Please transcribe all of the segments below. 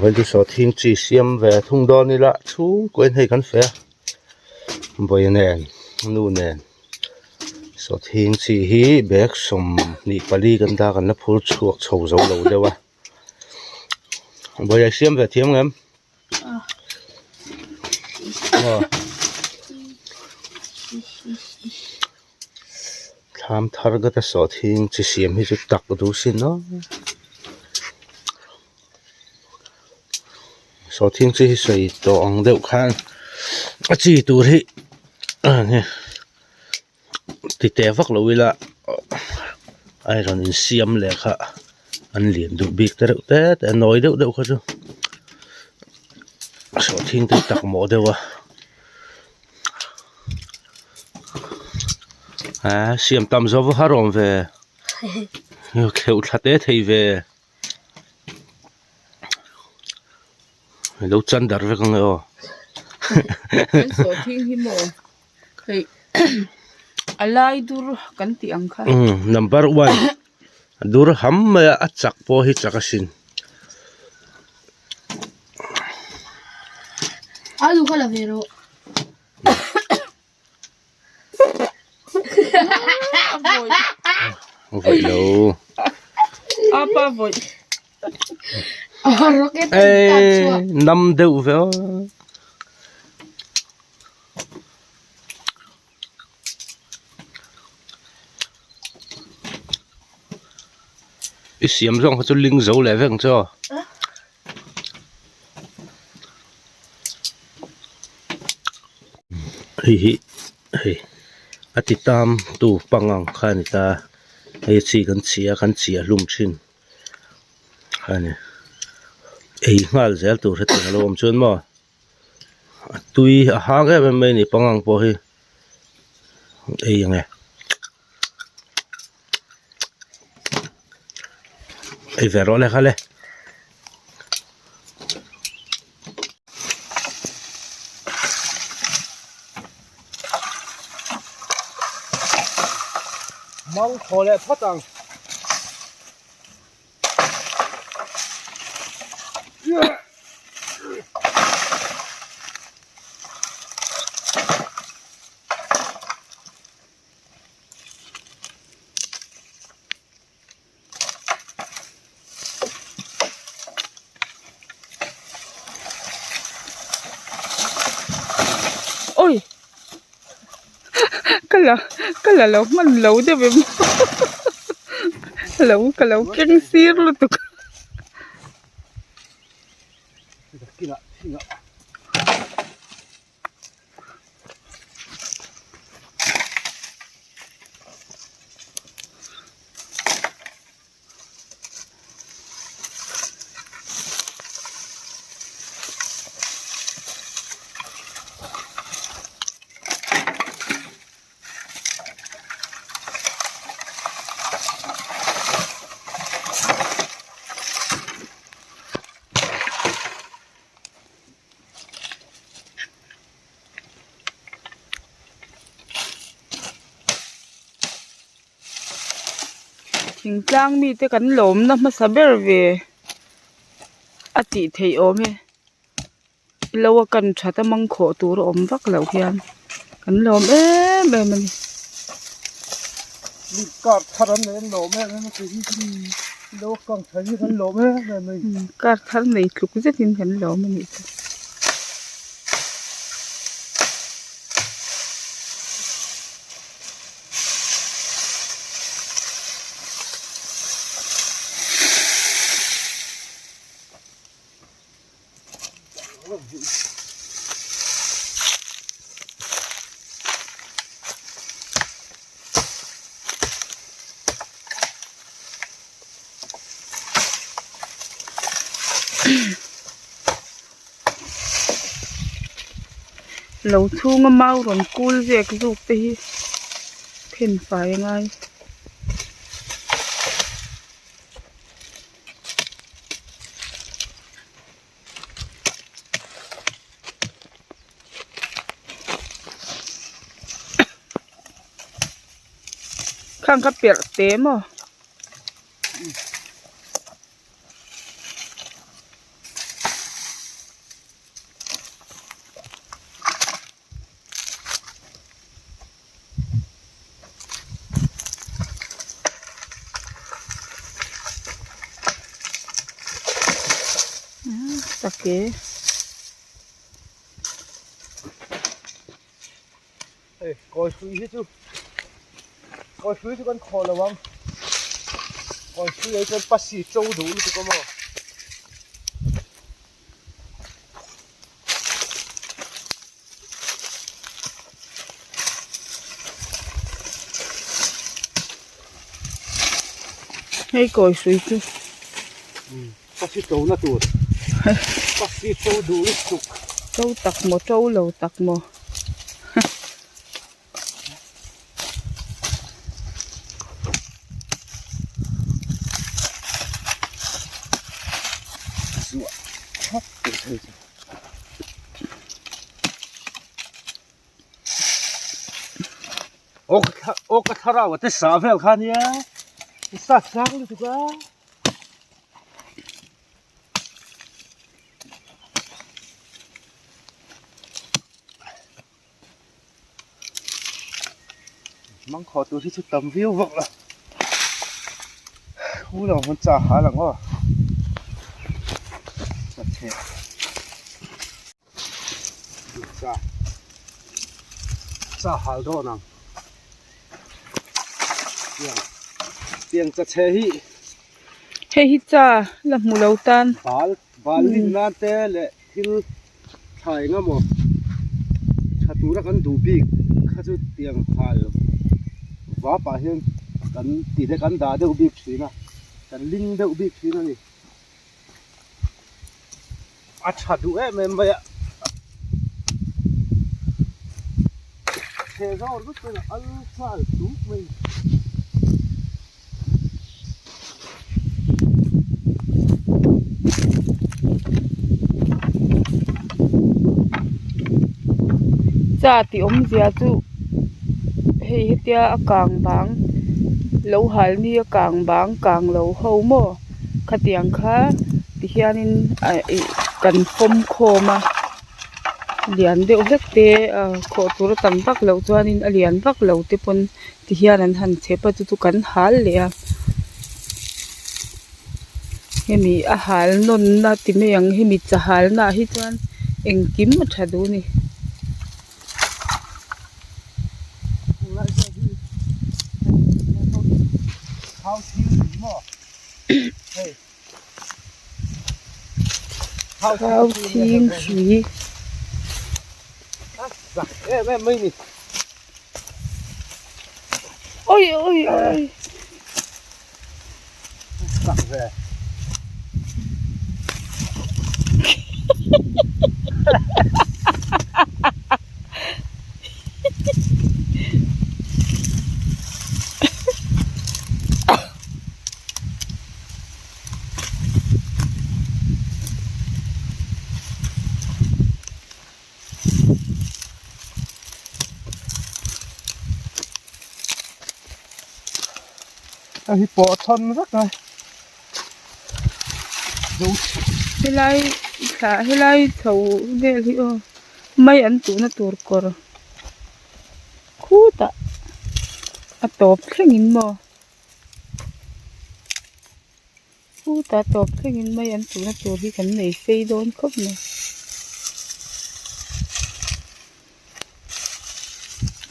Vawiin sawhthing chi siam ve thung dawn ila chhungkaw in hei kan feh a vawi nen nu nen sawhthing chi hi bag 24 kan dah kan la phur chhuak chho zo lo deuh a vawi a siam ve thiam ngem. Thlam thar ka ta sawhthing chi siam hi chu tak duh sin aw sawhthing chi hi sawi tawh ang deuh khan a chi tur hi ti teh vak lo ila a rawn insiam leh kha an lian duh bik te reuh te te a nawi deuh deuh kha chu sawhthing te tak mawh deuh a ah siam tam zawk va har awm ve kheuh thla te thei ve lo chan dar vek ang e aw. Sawhthing hi maw. Hei a lai dur kan tih ang kha. Umm number one a dur ham mai a a chak pawh hi chak asin. Alu kha la ve rawh. A vawih lo. Apa vawih. Ê năm deuh ve aw. I siam zawng kha chu ling zo leh vek ang che aw. Hei hi hei a ti tam tu pangang kha a ni ta hei chi kan chhia kan chhiah hlum thin. A ni ei nghal zel tur hetiang a lo awm chuan maw a tui a hang em em mai a ni pangang pawh hi ei ang e ei ve rawh le kha le. Mang thaw leh phawt ang. Oi ka la ka la lo hman lo deuh em lo ka lo keng sir lutuk a. Thingtlang mite kan lawmna hmasa ber ve a tih theih awm e lo a kan that a mangkhawh tur a awm vak loh hian kan lawm em em a ni. Car thar nei tluk zetin kan lawm a nih chu. Lo chhunga mau rawn kul zek zuk te hi then fai a ngai. Khang kha perh te maw. tak e. Hei kawi hrui hi chu kawi hrui chu kan khawh lo ang kawi hrui ah hi chuan pasi to duh lutuk a maw. Hei kawi hrui chu. Pasi to na tur pasi to duh lutuk. To tak maw to lo tak maw. Zuah thap tih thei chu. Aw ka thlarau a te sa vel kha nia i sat sang lutuk a. Mangkhawh tur hi chu tam viau vak la khu lo hmun cha ha lang aw ka chhe cha cha hal dawn ang tiang tiang cha chhe hi hei hi cha la hmu lo tan bal bal lin nan te leh thil Thlai eng emaw tha tura kan duh bik kha chu tiang hal vap ah hian kan ti te kan dah deuh bik thin a kan ling deuh bik thin a ni a tha duh em em mai a chhe zawr vek mai a al nghal tuk mai. Cha tih awmzia chu hei hetia a kang bang lo hal ni a kang bang kang lo ho maw khatiang kha tihianin ah ih kan fawm khawm a. Lian deuh hlek te ah khawh tur a tam vak loh chuanin a lian vak lo te pawn ti hian an han chep a chu chu kan hal leh a hemi a hal nawn na ti mai ang hemi cha hal na ah hi chuan engkim a tha duh a ni. Thau chhing hrui. Oi oi oi. A hi pawh thawn vek a helai thla helai chho vel hi aw mai an tuhna tur kawr khutah a tawp thlengin maw. Chuta tawp thlengin mai an tuhna tur hi kan nei sei dawn khawp mai.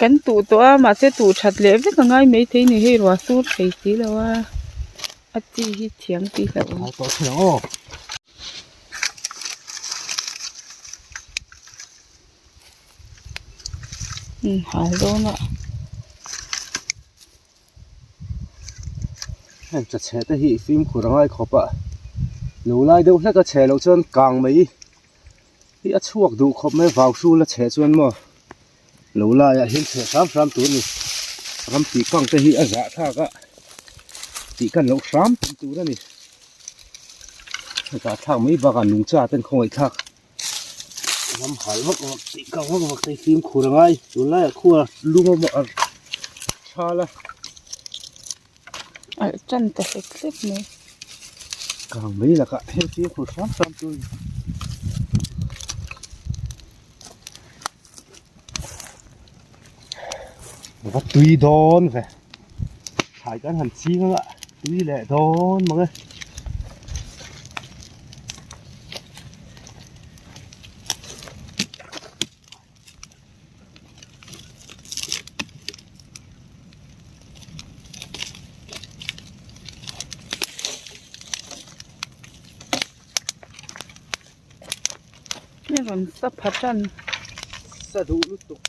Kan tuh tawh a mahse tuh that leh vek a ngai maithei ni hei ruah sur thei si lo a a chi hi thiam tih hlauh ang. Hal dawn a. Heng cha chhe te hi fimkhur a ngai khawp a lo lai deuh hlek a chhe loh chuan kang mai hi a chhuak duh khawp mai vau hrul a chhe chuan maw lo laiah hian chhe hram hram tur a ni ram tih kang te hi a zah thlak a tih kan loh hram tur a ni zah thlak mai bakah nungcha ten khawngaih thlak. Ram hal vak vak tih kang vak vak te hi fimkhur a ngai tunlaiah khua lum a maw a thal a. Alh tan ta hlek hlek mai. Kang mai lakah hei fimkhur hram hram tur a ni. Va tui dawn ve thlai kan han ching anga tui leh dawn mang e. rawn sa pha tan. Sa duh lutuk.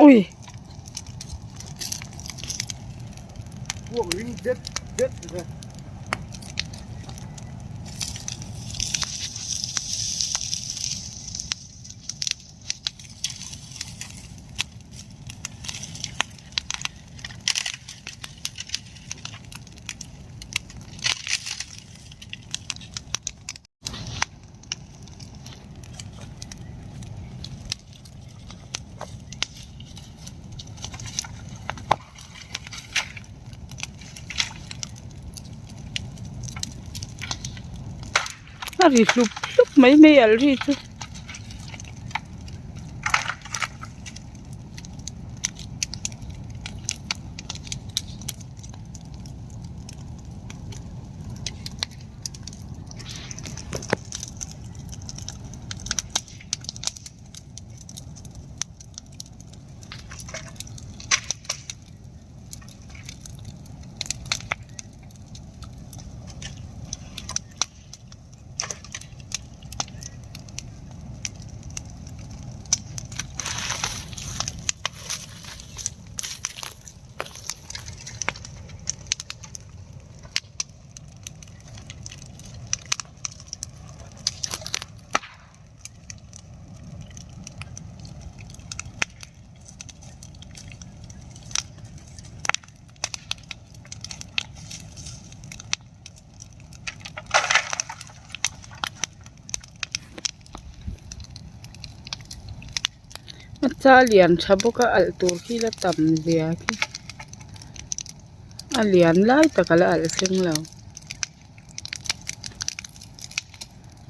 Ui. A ri hlup hlup mai mai alh ri chu. A cha lian tha bawk a alh tur khi la tam zia khi a lian lai tak a la alh thleng lo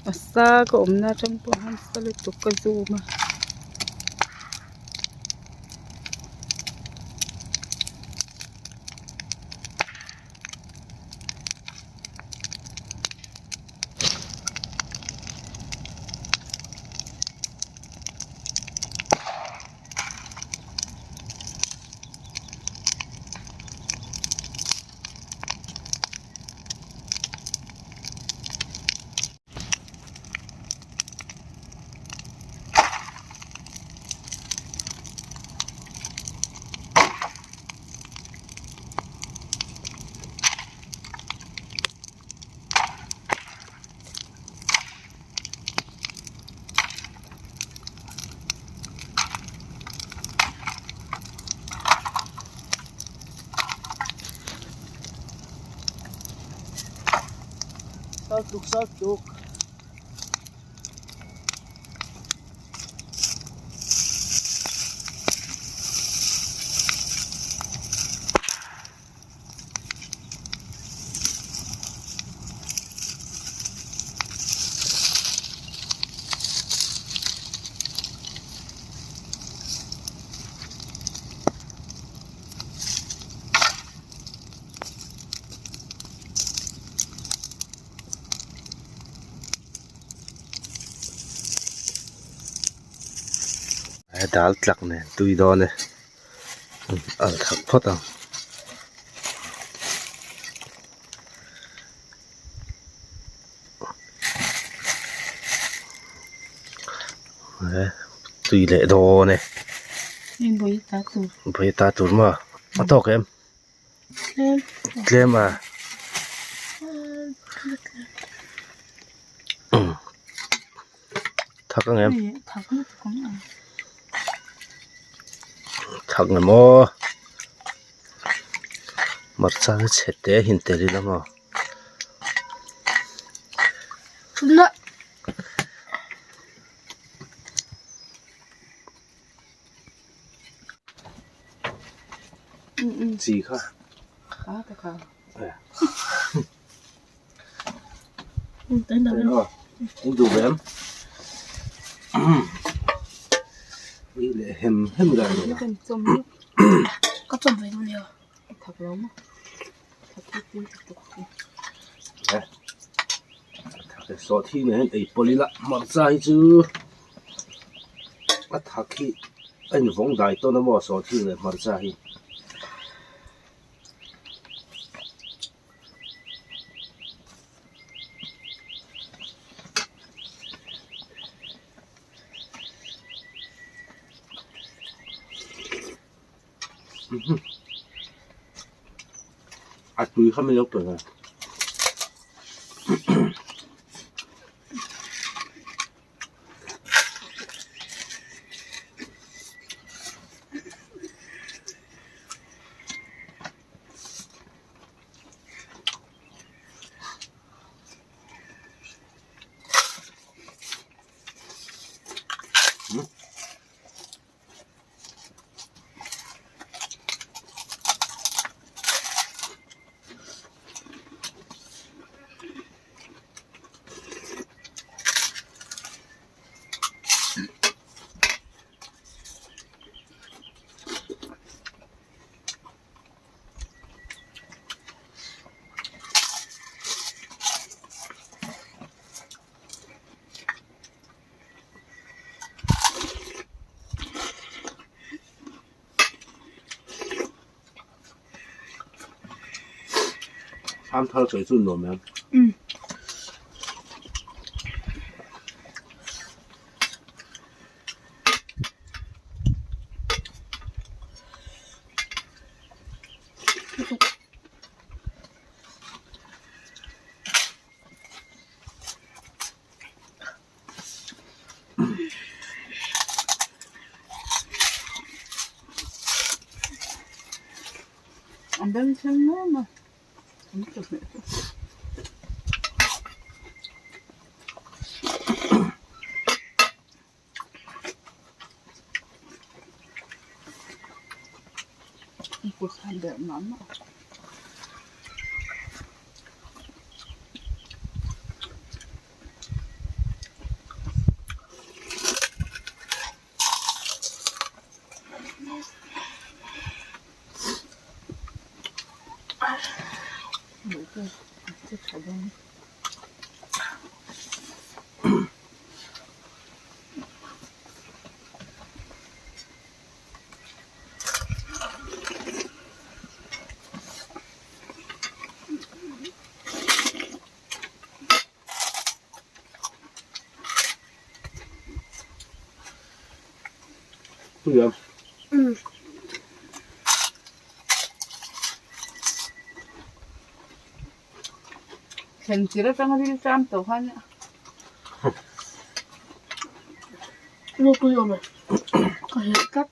a sa ka awmna atang pawh hian nasa lutuk ka zoom a. Saltuk saltuk. He dal tlak nen tui dawn e al thak phawt ang. He tui leh dawn e. Bawi ta tur maw a tawk em? Tlem a. Thak ang em? Thak ang em aw. Hmarcha hi chhe te a hin tel ila maw. Chi kha. In duh ve em? Ui leh hem hem dan ni a. Ka chawm ve dawn nia. Sawh thing nen hian ei pawlh ila hmarcha hi chu a thak hi a invawng dai tawn a maw sawh thing leh hmarcha hi. A tui kha min lo pe ve. Tham thar chawi chu nuam em? An beng thleng nuam a an chawhmeh chu. Kut han berh mah mah. Thlen tir atanga thil ṭam tawh khan Ropui awm e. Ka helh tlat.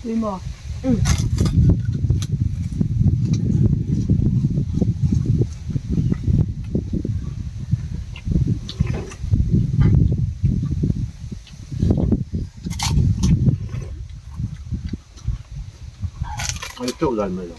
Tui maw? Umm. Ai teuh lai mai lo.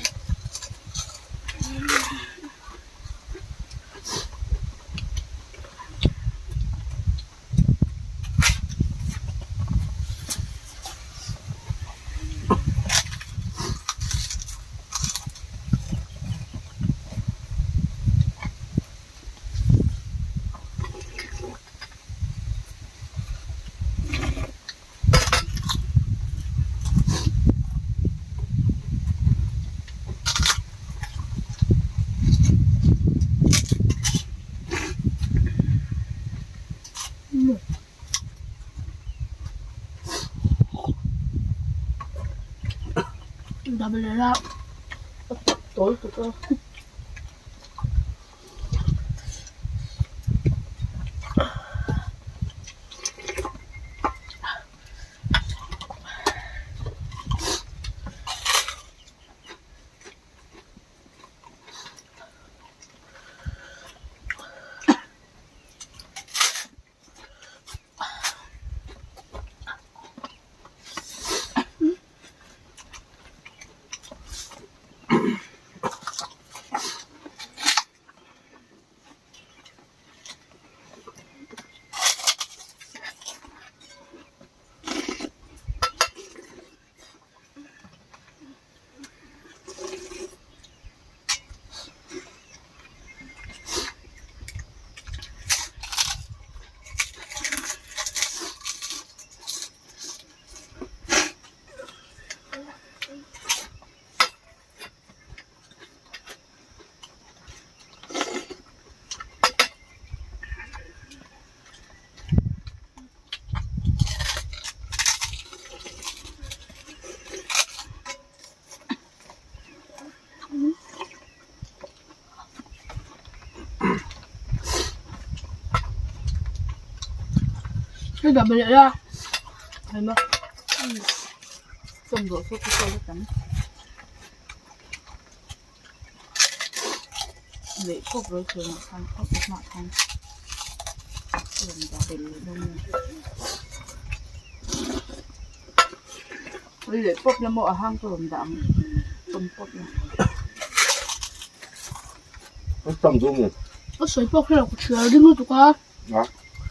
Tawl tuk a. Hei dah belh la. Hei maw. Chawm dawh saw chu saw vek ang. Leh pawp ro chhunah khan pawp hmah khan a rawn dah belh leh dawn a ni. Leh pawp la maw a hang ka rawn dah ang chawm pawp la. Tam duh maw? Ka sawi pawh kher lo ka chhiar ding lutuk a.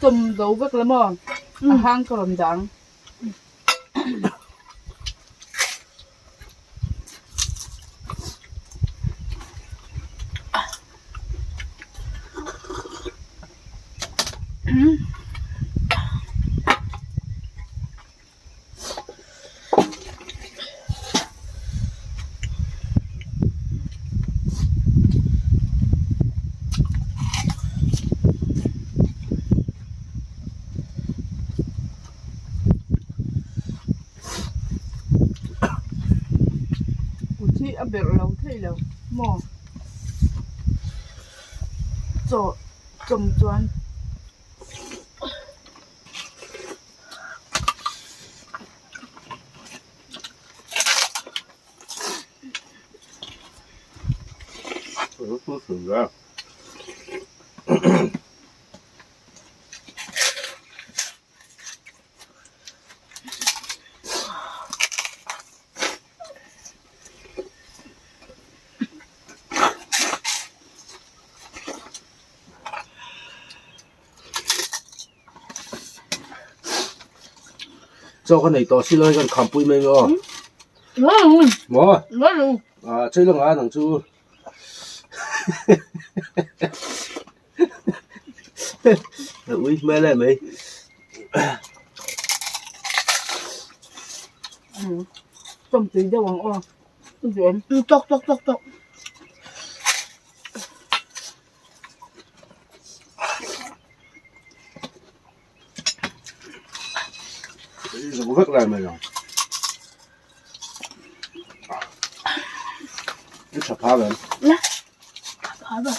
Chawm zo vek la maw a hang ka rawn dah ang. Kut hi a berh lo thei lo maw chaw chawm chuan. Chaw ka nei tawh si lo hei kan khampui mai maw maw ah chei lawngah nang chu ui hmel em mai. Chawmtui deuh ang aw Tawk tawk tawk tawk. Zo vek lai mai ang. I tha pha vel. La. Tha pha vel.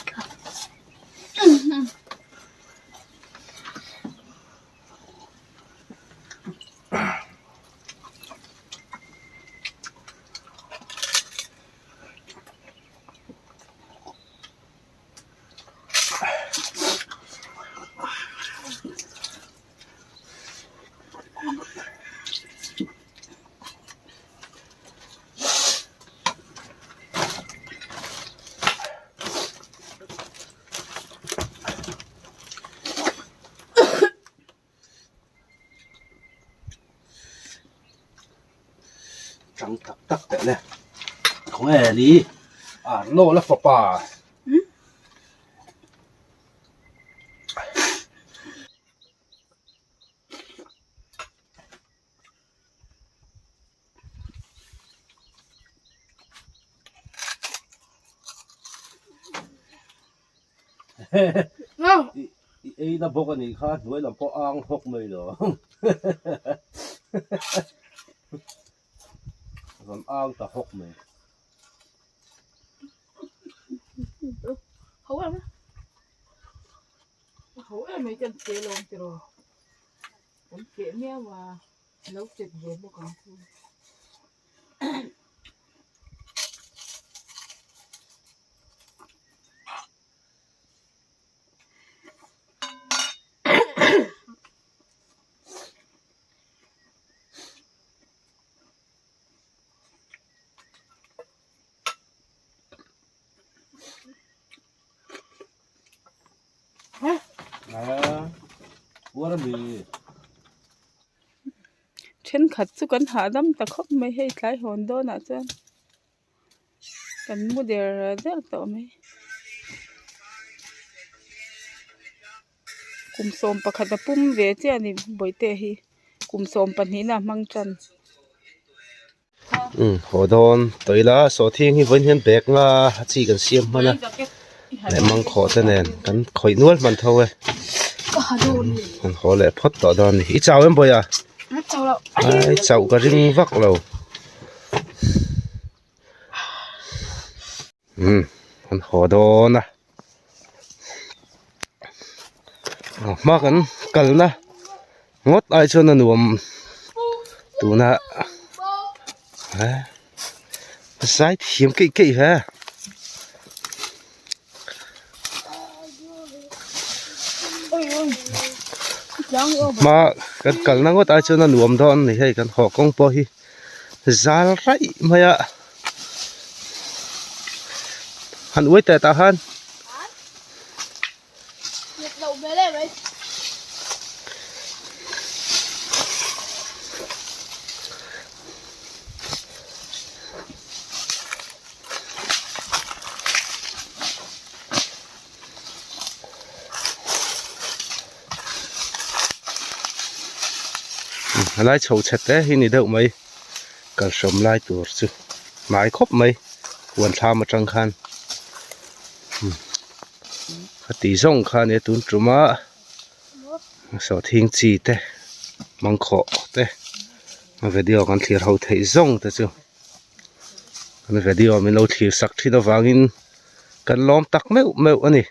Tang tak tak teh le. Khawnge ni Arnold a fapa. I ei na bawk a nih kha hnuai lam pawh ang hawk mai lo. Rawn ang ta hawk mai. Ho em ho em mai kan che lawm tiraw kan keh miau a lo chet ve bawk ang chu. Thenkhat chu kan hahdam ta khawp mai hei tlai hawn dawnah chuan kan mu der der tawh mai. Kum 11 a pum ve chiah a ni bawihte hi kum 12 na a hmang tan. Umm haw dawn tawh ila sawhthing hi vawiin hian bag nga a chi kan siam hman a leh mangkhawh te nen kan khawih nual hman tho e kan haw leh phawt tawh dawn a ni i chau em bawiha ai chauh ka ring vak lo umm kan haw dawn a hma kan kalna ngawt ai chuan a nuam tuna eh zai thiam keih keih he hma kan kalna ngawt ai chuan a nuam dawn a ni hei kan haw kawng pawh hi zal raih mai a. Han uai teh tah khan. Helai chho chhe te hi ni deuh mai. Kalhram lai tur chu hnai khawp mai huan thlam atang khan khati zawng kha ania tun tuma sawhthing chi te mangkhawh te video kan thlir ho theih zawng te chu an video min lo thlir sak thin avangin kan lawm tak meuh meuh a ni.